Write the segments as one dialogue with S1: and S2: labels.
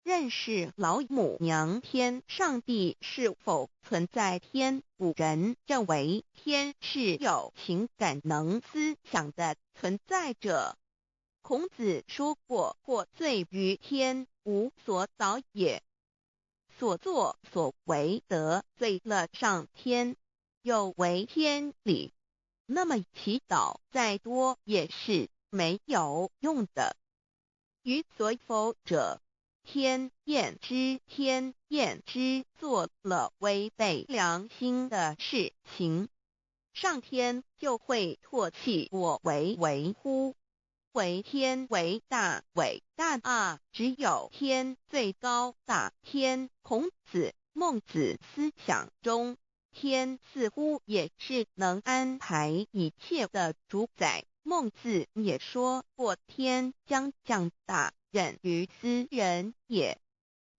S1: 認識老母娘天上帝是否存在天？古人認為天是有情感能思想的存在者。孔子說過：“獲罪於天，無所禱也。”所作所為得罪了上天，有違天理，那麼祈禱再多也是沒有用的。於所否者，天厭之，天厭之，做了違背良心的事情，上天就會唾棄我為為乎？惟天為大，偉大啊！只有天最高大。天，孔子、孟子思想中，天似乎也是能安排一切的主宰。孟子也說過：“天將降大任於斯人也，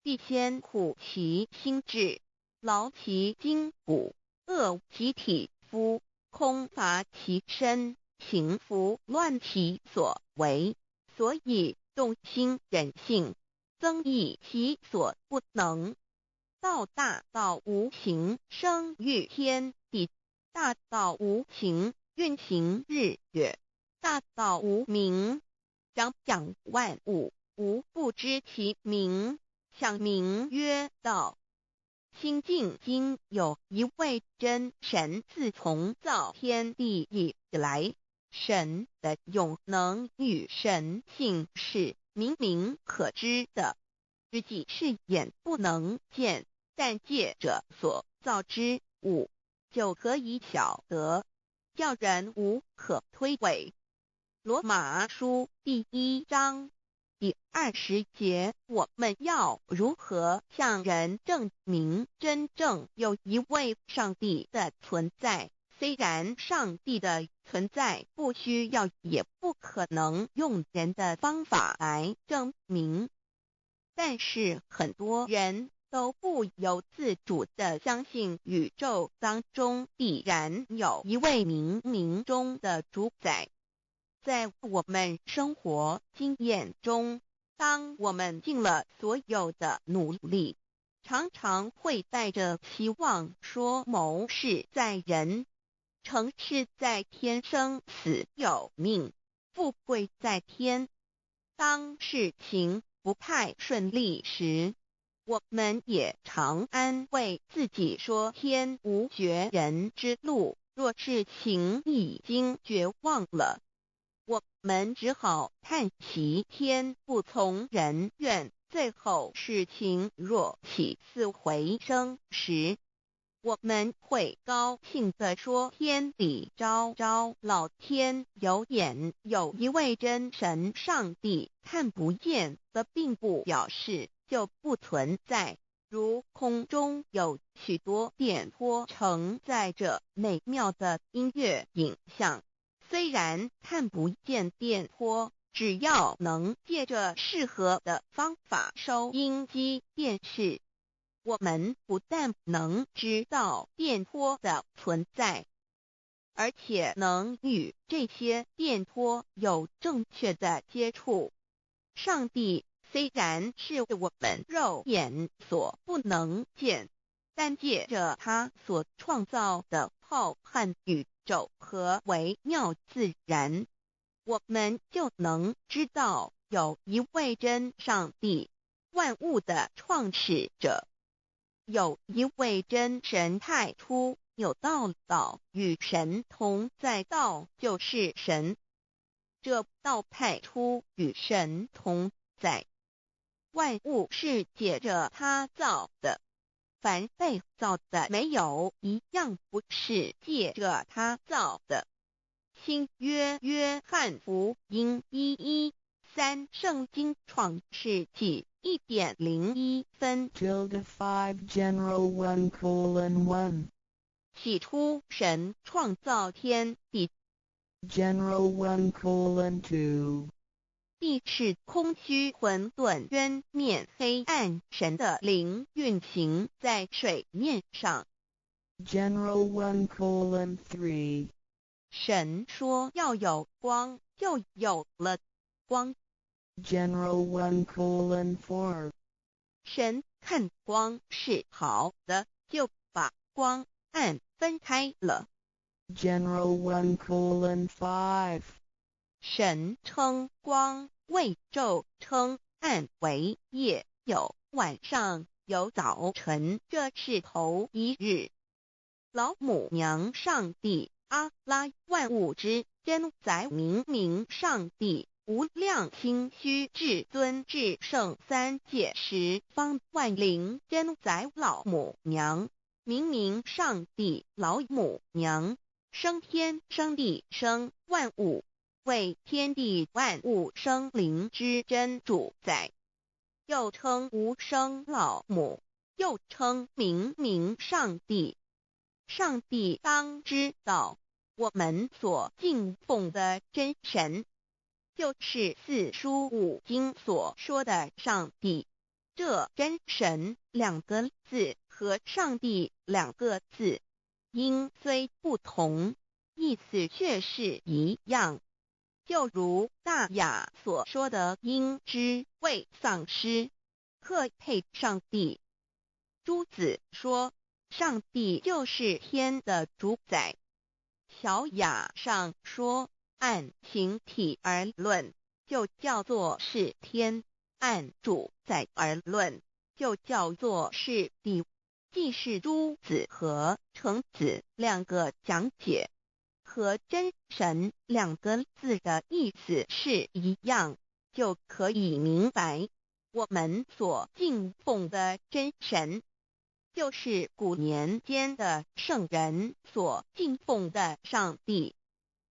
S1: 必先苦其心志，勞其筋骨，餓其體膚，空乏其身。”行拂亂其所為，所以動心忍性，增益其所不能。道大道無形，生育天地；大道無形，運行日月；大道無名，長養萬物，吾不知其名，想名曰道。清淨經有一位真神，自從造天地以來，神的永能與神性是明明可知的，實際是眼不能見，但借着所造之物就可以曉得，叫人無可推諉。羅馬書第一章第20節，我們要如何向人證明真正有一位上帝的存在？雖然上帝的存在不需要，也不可能用人的方法來證明，但是很多人都不由自主地相信宇宙當中必然有一位冥冥中的主宰。在我們生活經驗中，當我們盡了所有的努力，常常會帶着希望說謀事在人，成事在天，生死有命，富貴在天。當事情不太順利時，我們也常安慰自己說天無絕人之路。若事情已經絕望了，我們只好嘆息天不從人願。最後事情若起死回生時，我們會高興地說：“天理昭昭，老天有眼，有一位真神上帝，看不見的並不表示就不存在。如空中有許多電波承載着美妙的音樂影像，雖然看不見電波，只要能借着適合的方法收音機、電視，我們不但能知道電波的存在，而且能與這些電波有正確的接觸。上帝雖然是我們肉眼所不能見，但借着他所創造的浩瀚宇宙和微妙自然，我們就能知道有一位真上帝，萬物的創始者。有一位真神太初有道，道與神同在，道就是神。這道太初與神同在，萬物是借着他造的，凡被造的沒有一樣不是借着他造的。新約約翰福音1:13聖經創世紀1點01分。
S2: Tilde 5 General 1:1.
S1: 起初神創造天地，
S2: General 1:2.
S1: 地是空虛混沌淵面黑暗，神的靈運行在水面上。
S2: General 1:3.
S1: 神說要有光，就有了光。
S2: General 1:4.
S1: 神看光是好的，就把光暗分开了。
S2: General 1:5.
S1: 神称光为昼，称暗为夜，有晚上，有早晨，这是头一日。老母娘上帝阿拉万物之真宰明明上帝无量清虚至尊至圣三界十方万灵真宰老母娘明明上帝老母娘生天生地生万物，为天地万物生灵之真主宰，又称无生老母，又称明明上帝。上帝当知道，我们所敬奉的真神，就是四书五经所说的上帝。这真神两个字和上帝两个字，音虽不同，意思却是一样。就如大雅所说的，应知未丧失，克配上帝。朱子说，上帝就是天的主宰。小雅上说，按形体而论，就叫做是天；按主宰而论，就叫做是地。既是朱子和程子两个讲解，和真神两个字的意思是一样，就可以明白，我们所敬奉的真神，就是古年间的圣人所敬奉的上帝。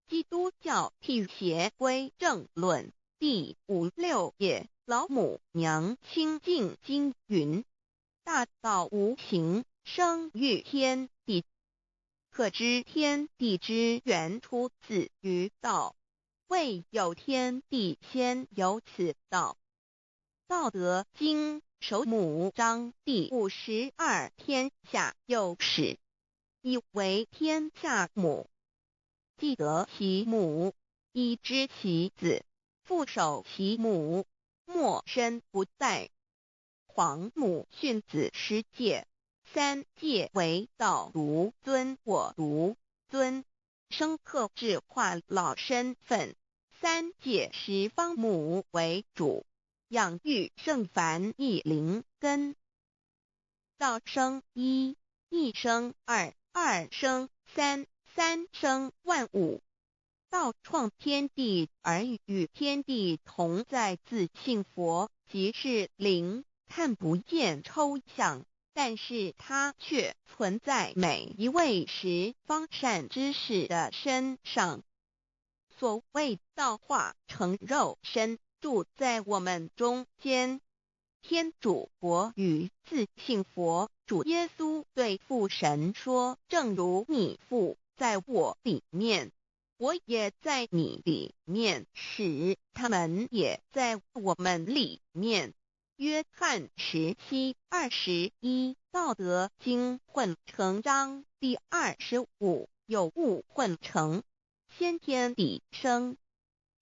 S1: 基督教辟邪归正论第五六页，老母娘清净经云：大道无形，生于天地。可知天地之源出自于道，未有天地先有此道。道德经首母章第52，天下有始，以为天下母。既得其母，以知其子，复守其母，莫身不殆。皇母训子十诫，三诫为道独尊我独尊，生克制化老身份。三界十方母为主，养育圣凡一灵根。道生一，一生二，二生三，三生万物。道创天地而与天地同在，自性佛即是灵，看不见抽象，但是它却存在每一位十方善知识的身上。所谓道化成肉身，住在我们中间。天主国与自性佛主耶稣对父神说：“正如你父在我里面，我也在你里面，使他们也在我们里面。”约翰17:21，道德经混成章第25，有物混成，先天地生，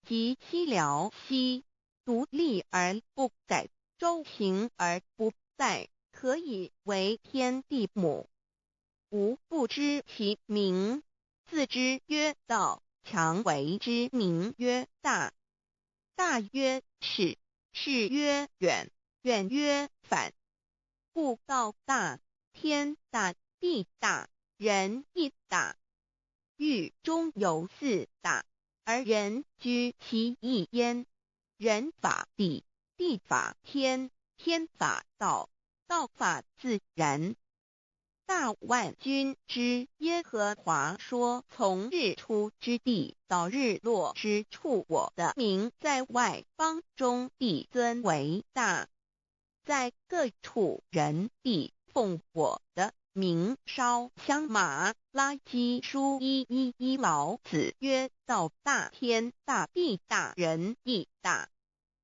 S1: 即西辽西，独立而不改，周行而不殆，可以为天地母。吾不知其名，自知曰道，强为之名曰大。大曰始，始曰远。远曰反，故道大，天大，地大，人亦大。域中有四大，而人居其一焉。人法地，地法天，天法道，道法自然。大万军之耶和华说：从日出之地到日落之处，我的名在外邦中必尊为大。在各处人必奉我的名烧香。马拉基书1:1:1，老子曰：道大天大地大人亦大。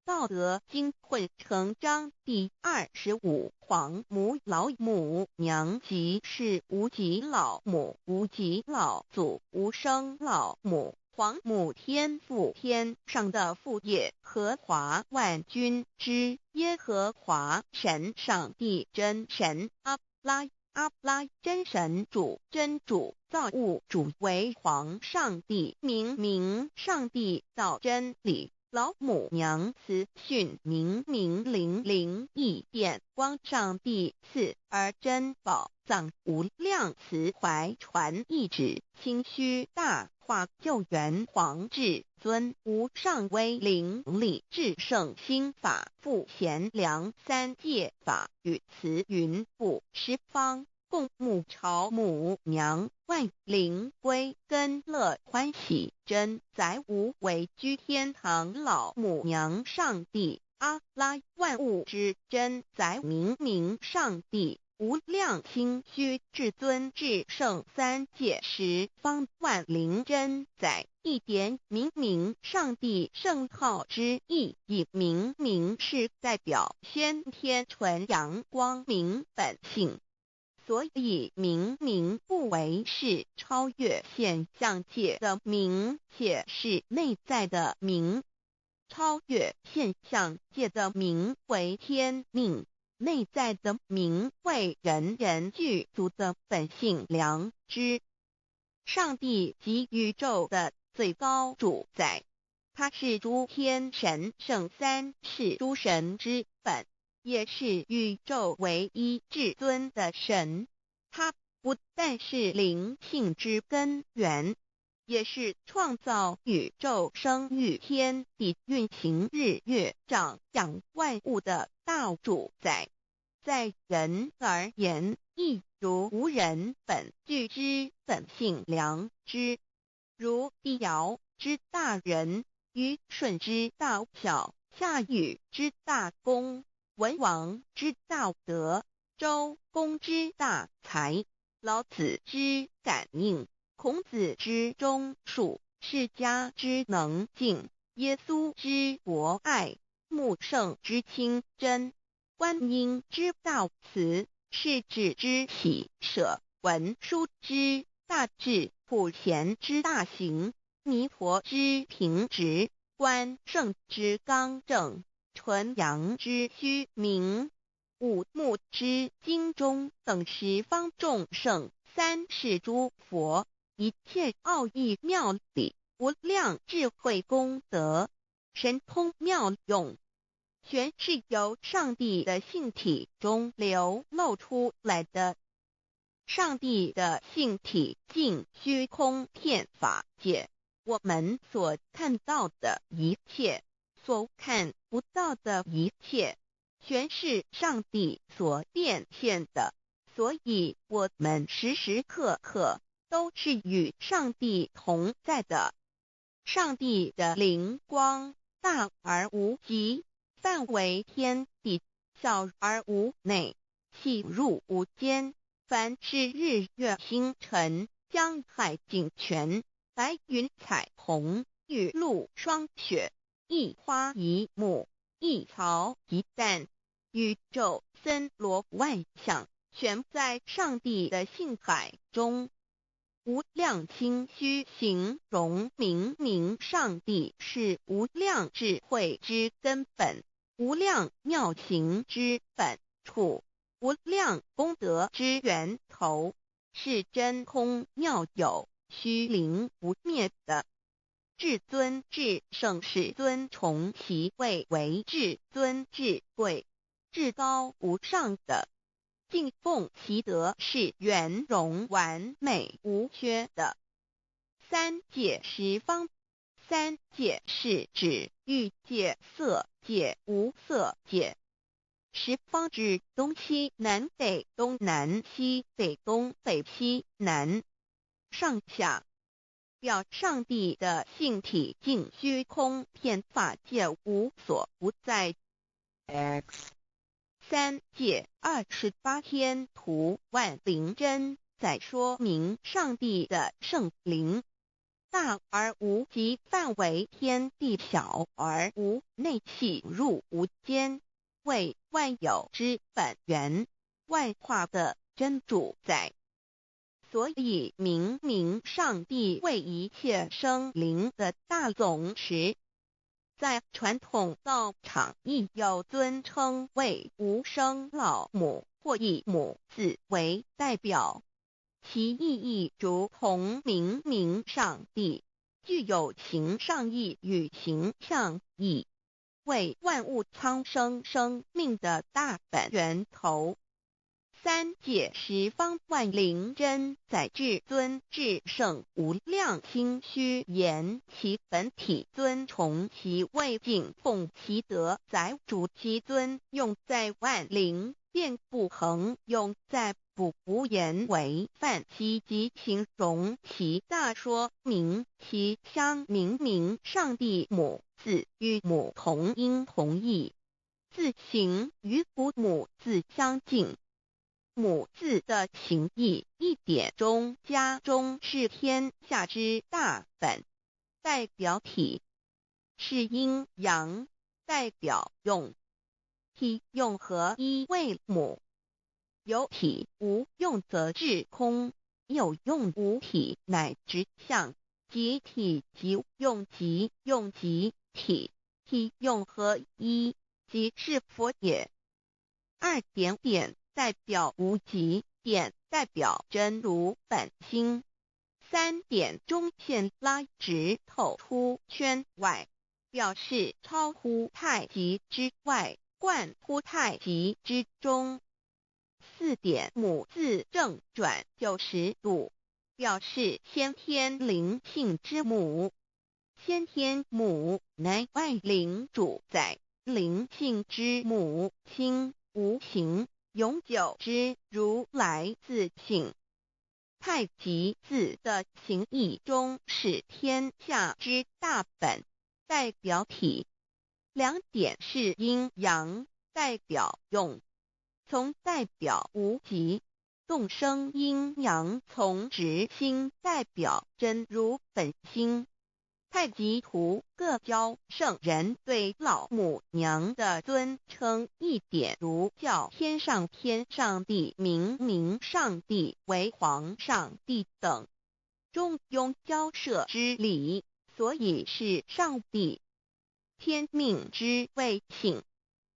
S1: 道德经混成章第25，皇母老母娘即是无极老母，无极老祖，无生老母。皇母天父天上的父耶和华万军之耶和华神上帝真神阿拉阿拉真神主真主造物主为皇上帝明明上帝道真理老母娘慈训明明灵灵异电光上帝赐而珍宝藏无量慈怀传意旨清虚大化救援皇至尊无上威灵力至圣心法复贤良三界法与慈云布十方共母朝母娘万灵归根乐欢喜真载无为居天堂老母娘上帝阿拉万物之真载明明上帝无量清虚至尊至圣三界十方万灵真载一点明明上帝圣号之意，以明明是代表先天纯阳光明本性，所以明明不为是超越现象界的明，且是内在的明。超越现象界的明为天命，内在的明为人人具足的本性良知。上帝即宇宙的最高主宰，他是诸天神圣三世诸神之本，也是宇宙唯一至尊的神。他不但是灵性之根源，也是创造宇宙、生育天地、运行日月、长养万物的大主宰。在人而言，亦如吾人本具之本性良知，如帝尧之大仁，虞舜之大孝，夏禹之大功，文王之大德，周公之大才，老子之感应，孔子之忠恕，释迦之能静，耶稣之博爱，穆圣之清真，观音之大慈，释智之喜舍，文殊之大智，普贤之大行，弥陀之平直，关圣之刚正，纯阳之虚明，五目之精中等十方众圣，三世诸佛，一切奥义妙理，无量智慧功德，神通妙用，全是由上帝的性体中流露出来的。上帝的性体尽虚空遍法界，我们所看到的一切，所看不到的一切，全是上帝所变现的。所以，我们时时刻刻都是与上帝同在的。上帝的灵光大而无极，范围天地，小而无内，细入无间。凡是日月星辰、江海井泉、白云彩虹、雨露霜雪，一花一木、一草一蛋，宇宙森罗万象，全在上帝的性海中。无量清虚形容明明上帝是无量智慧之根本，无量妙行之本处，无量功德之源头，是真空妙有、虚灵不灭的。至尊至圣世尊崇其位为至尊至贵、至高无上的。敬奉其德是圆融完美无缺的。三界十方，三界是指欲界、色界、无色界。十方指东西南北东南西北东北西南上下，表上帝的性体尽虚空遍法界无所不在。
S2: X
S1: 三界28天图万灵真在说明上帝的圣灵大而无极，范围天地，小而无内，细入无间，为万有之本源，万化的真主宰。所以命名上帝為一切生靈的大總持。在傳統道場亦有尊稱為無生老母或以母字為代表，其意義如同命名上帝，具有形上義與形象義，為萬物蒼生生命的大本源頭。三界十方萬靈真宰至尊至聖無量清虛言其本體尊崇其位敬奉其德載主其尊用在萬靈遍布恆用在不無言為範其及形容其大說明其相明明上帝母字與母同音同義，字形與古母字相近。母字的形義一點中加中是天下之大本，代表體是陰陽，代表用，體用合一為母。有體無用則至空，有用無體乃直相，即體即用即用即體，體用合一，即是佛也。二點點代表無極，點代表真如本心。三點中線拉直透出圈外，表示超乎太極之外，貫乎太極之中。四點母字正轉90度，表示先天靈性之母。先天母乃萬靈主宰，靈性之母，清無形，永久之如來自性。太極字的形義中是天下之大本，代表體。兩點是陰陽，代表用，從代表無極，動生陰陽從直心，代表真如本心。太極圖各教聖人對老母娘的尊稱一點如叫天上天上帝、明明上帝為皇上帝等，中庸交涉之理，所以是上帝。天命之謂性，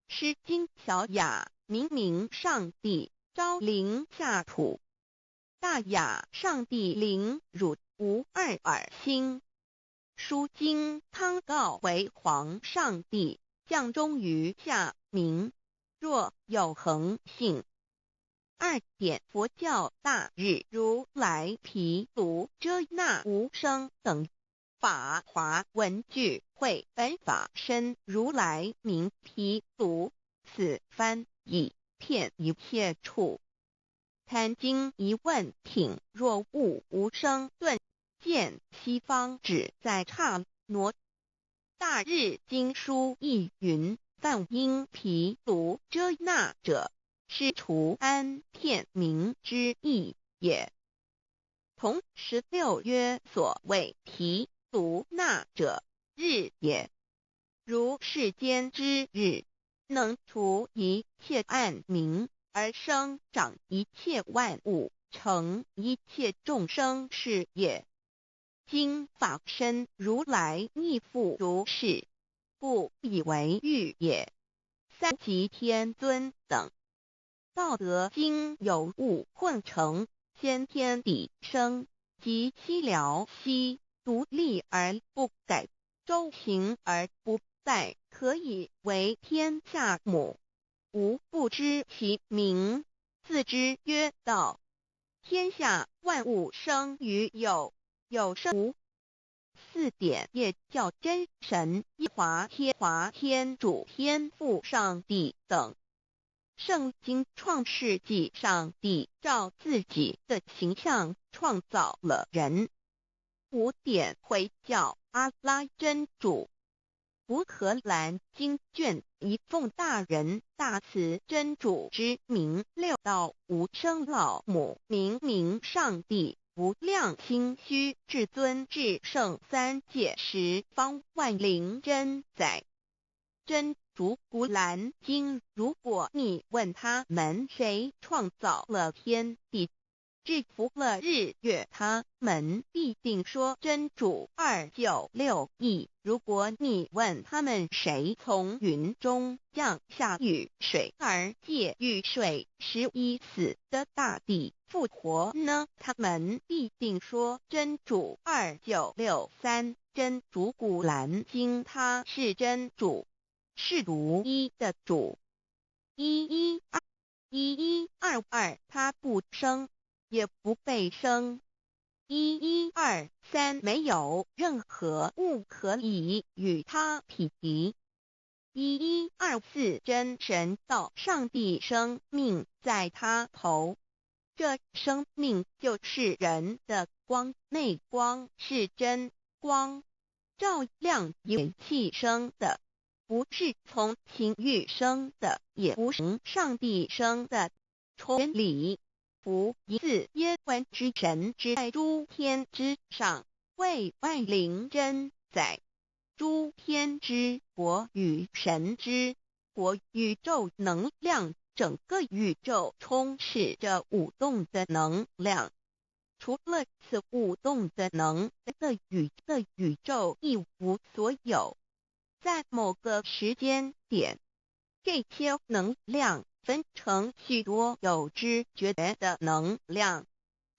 S1: 詩經小雅明明上帝昭靈下土，大雅上帝靈汝無二爾心。書經康誥為皇上帝降中於下明，若有恆性。二點佛教大日如來毗盧遮那無生等法華文具會本法身如來名毗盧，此翻譯遍一切處。壇經疑問品若悟無生頓見西方只在剎那。大日經書亦云：梵音毗盧遮那者，是除安片名之意也。同16曰：所謂毗盧那者，日也。如世間之日，能除一切暗冥，而生長一切萬物，成一切眾生是也。今法身如來亦復如是，故以為喻也。三極天尊等，道德經有物混成，先天地生，及其了兮，獨立而不改，周行而不殆，可以為天下母。吾不知其名，自之曰道。天下萬物生於有，有生無。四點也叫真神、耶華、天華、天主、天父、上帝等。聖經創世紀，上帝照自己的形象創造了人。五點回教阿拉真主。古可蘭經卷一奉大仁大慈真主之名，六道無生老母，明明上帝。無量清虛至尊至聖三界十方萬靈真宰真主古蘭經。如果你問他們誰創造了天地，制服了日月？他們必定說真主。2961。如果你問他們誰從雲中降下雨水，而藉雨水使已死的大地復活呢？他們必定說真主。2963。真主古蘭經，他是真主，是獨一的主。1122，他不生，也不被生。1123，沒有任何物可以與他匹敵。1124，真神道上帝生命在他頭，這生命就是人的光，那光是真光，照亮一切生的，不是從情慾生的，也不是上帝生的。真理。福音自耶和之神之在諸天之上，為萬靈真宰。諸天之國與神之國，宇宙能量，整個宇宙充斥着舞動的能量。除了此舞動的能的宇宙一無所有。在某個時間點，這些能量分成許多有知覺的能量，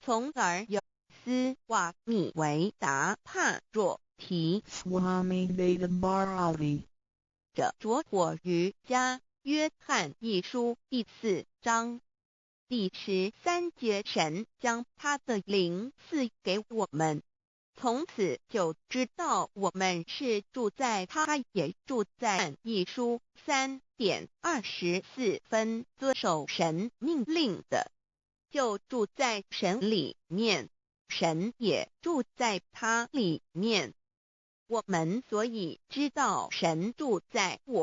S1: 從而有斯瓦米維達帕若提
S2: Swami Veda Bharati
S1: 這拙火瑜伽約翰一書第4章第13節，神將他的靈賜給我們，從此就知道我們是住在他，也住在一書3點24分，遵守神命令的，就住在神裡面，神也住在他裡面。我們所以知道神住在我